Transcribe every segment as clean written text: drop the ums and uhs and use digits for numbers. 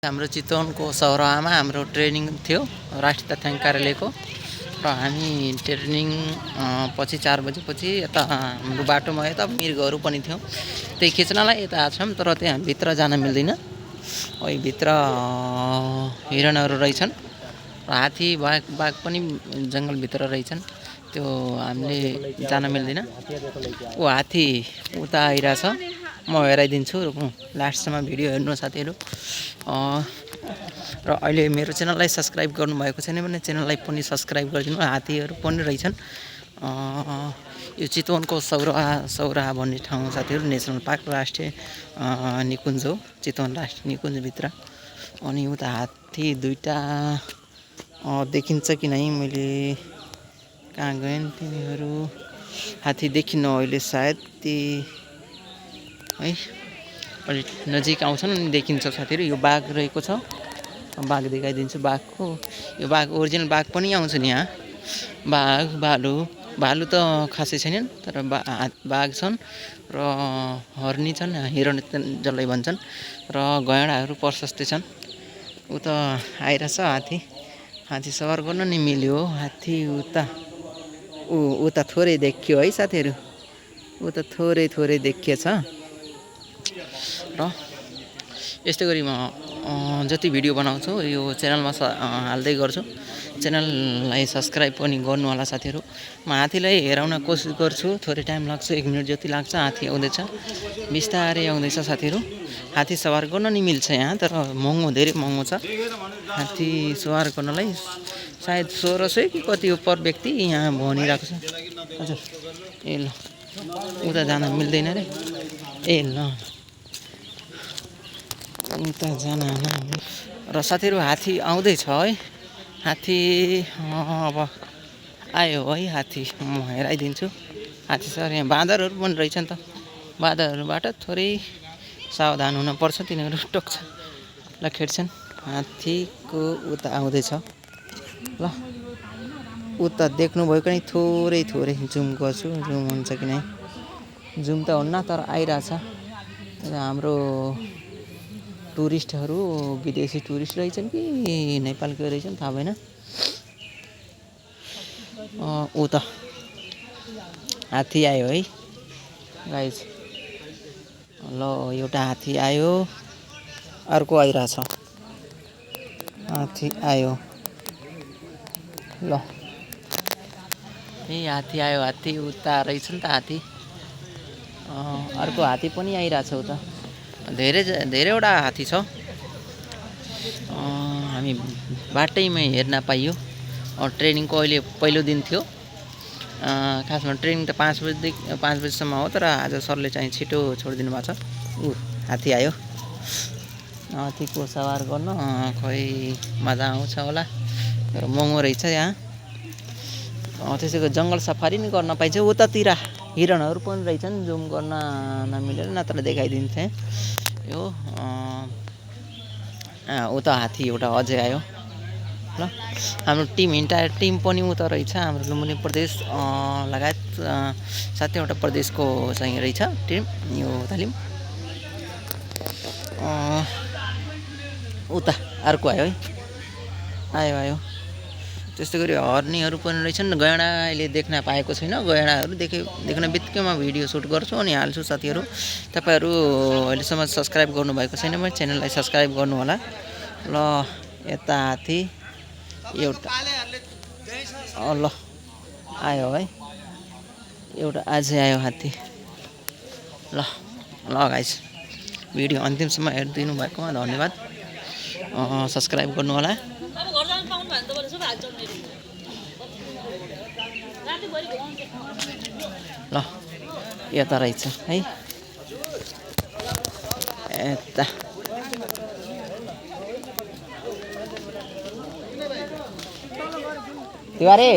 हाम्रो चितवनको सौराहामा हाम्रो ट्रेनिङ थियो राष्ट्रिय तथ्याङ्क कार्यालयको र हामी ट्रेनिङ पछि 4 बजेपछि यता हाम्रो बाटोमा यता मृगहरू पनि थियो त्यही खिच्नलाई यता आछौँ तर त्यहाँ भित्र जान मिल्दैन ओइ भित्र हिरणहरू रहेछन् र हात्ती बाघ पनि जङ्गलभित्र रहेछन् त्यो हामीले जान मिल्दैन ओ हात्ती उता आइरहेछ म हेराइदिन्छु लास्टसम्म भिडियो हेर्नु साथीहरू र अहिले मेरो च्यानललाई सब्स्क्राइब गर्नुभएको छैन भने च्यानललाई पनि सब्स्क्राइब गरिदिनु हात्तीहरू पनि रहेछन् यो चितवनको सौराहा भन्ने ठाउँ साथीहरू नेसनल पार्क राष्ट्रिय निकुञ्ज हो चितवन राष्ट्रिय निकुञ्जभित्र अनि उता हात्ती दुईटा देखिन्छ कि नै मैले कहाँ गएँ तिनीहरू हात्ती देखिन्न अहिले सायद ती है अलिक नजिक आउँछन् अनि देखिन्छ साथीहरू यो बाघ रहेको छ बाघ देखाइदिन्छु बाघको यो बाघ ओरिजिनल बाघ पनि आउँछन् यहाँ बाघ भालु त खासै छैनन् तर बाघ छन् र हर्नी छन् हिरण जसलाई भन्छन् र गैँडाहरू प्रशस्तै छन् उता आइरहेछ हात्ती सवार गर्न नि मिल्यो हात्ती उता थोरै देखियो है साथीहरू उता थोरै देखिएछ र यस्तै गरी म जति भिडियो बनाउँछु यो च्यानलमा हाल्दै गर्छु च्यानललाई सब्स्क्राइब पनि गर्नु होला साथीहरू म हात्तीलाई हेराउन कोसिस गर्छु थोरै टाइम लाग्छ 1 मिनट जति लाग्छ हात्ती आउँदैछ बिस्तारै आउँदैछ साथीहरू हात्ती सवार गर्न नि मिल्छ यहाँ तर धेरै महँगो छ हात्ती सवार गर्नलाई सायद 1600 कि कति हो पर व्यक्ति यहाँ भनिरहेको छ हजुर ए ल उता जान मिल्दैन रे ए ल उता जान र साथीहरू हात्ती आउँदैछ है हात्ती अब आयो है हात्ती म हेराइदिन्छु हात्ती सर यहाँ बाँदरहरू पनि रहेछन् त बाँदरहरूबाट थोरै सावधान हुनुपर्छ तिनीहरू टोक्छ ल खेड्छन् हात्तीको उता आउँदैछ ल उता देख्नुभयो कि थोरै जुम गर्छु जुम हुन्छ कि नै जुम त हुन्न तर आइरहेछ हाम्रो टुरिस्टहरू विदेशी टुरिस्ट रहेछन् कि नेपालकै रहेछन् थाहा भएन उता हात्ती आयो है गाइज ल एउटा हात्ती आयो अर्को आइरहेछ हात्ती आयो ल ए हात्ती आयो हात्ती उता रहेछ नि त हात्ती अर्को हात्ती पनि आइरहेछ उता धेरैवटा हात्ती छ हामी बाटैमै हेर्न पाइयो ट्रेनिङको अहिले पहिलो दिन थियो खासमा ट्रेनिङ त 5 बजेसम्म हो तर आज सरले चाहिँ छिटो छोडिदिनु भएको छ हात्ती आयो हात्तीको सवार गर्न खै मजा आउँछ होला तर महँगो रहेछ यहाँ त्यसैको जङ्गल सफारी नि गर्न पाइन्छ उतातिर हिरणहरू पनि रहेछन् जुम गर्न नमिलेर नत्र देखाइदिन्थे यो उता हात्ती एउटा अझै आयो ल हाम्रो इन्टायर टिम पनि उता रहेछ हाम्रो लुम्बिनी प्रदेश लगायत 7वटा प्रदेशको चाहिँ रहेछ टिम यो तालिम उता अर्को आयो है आयो त्यस्तै गरी हर्नीहरू पनि रहेछन् गैँडा अहिले देख्न पाएको छैन गैँडाहरू देख्न बित्तिकैमा भिडियो सुट गर्छु अनि हाल्छु साथीहरू तपाईँहरू अहिलेसम्म सब्स्क्राइब गर्नुभएको छैन भने च्यानललाई सब्स्क्राइब गर्नु होला ल यता हात्ती एउटा ल आयो है एउटा अझै आयो हात्ती ल गाइस भिडियो अन्तिमसम्म हेरिदिनु भएकोमा धन्यवाद सब्स्क्राइब गर्नु होला ल यता रहेछ है यता तिवारी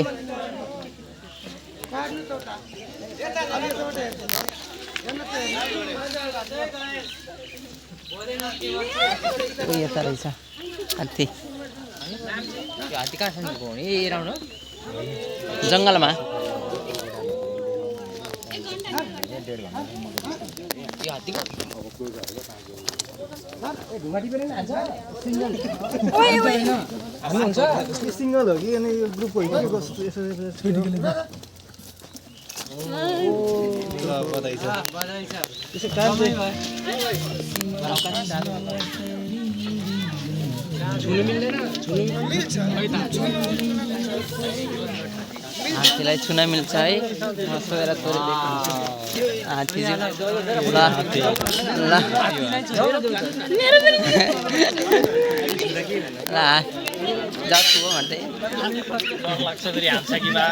यता रहेछ हात्ती हात्ती कहाँ छ जङ्गलमा यो हात्ती हाल्नुहुन्छ सिङ्गल हो कि अनि यो ग्रुप हो कि कस्तो यसो बधाई छ यसो काम छुनु मिल्दैन हात्तीलाई छुन मिल्छ है सोएर तोरिदिएको हुन्छ हात्ती ल ल जाछु हो भन्दै लाग्छ फेरि हान्छ कि बा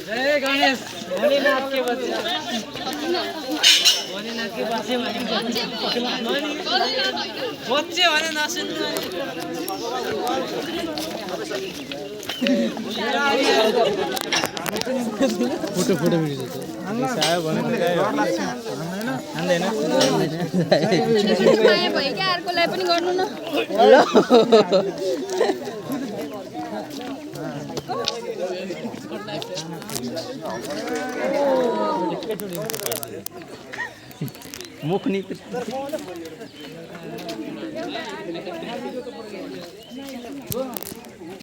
जय गणेश भोलेनाथ के बच्चे भोलेनाथ के बच्चे बच्चे भने नसुन्नु फोटो भिडियो आयो भने डर लाग्छ हान्दैन माया भयो क्या अर्कोलाई पनि गर्नु न मुख नि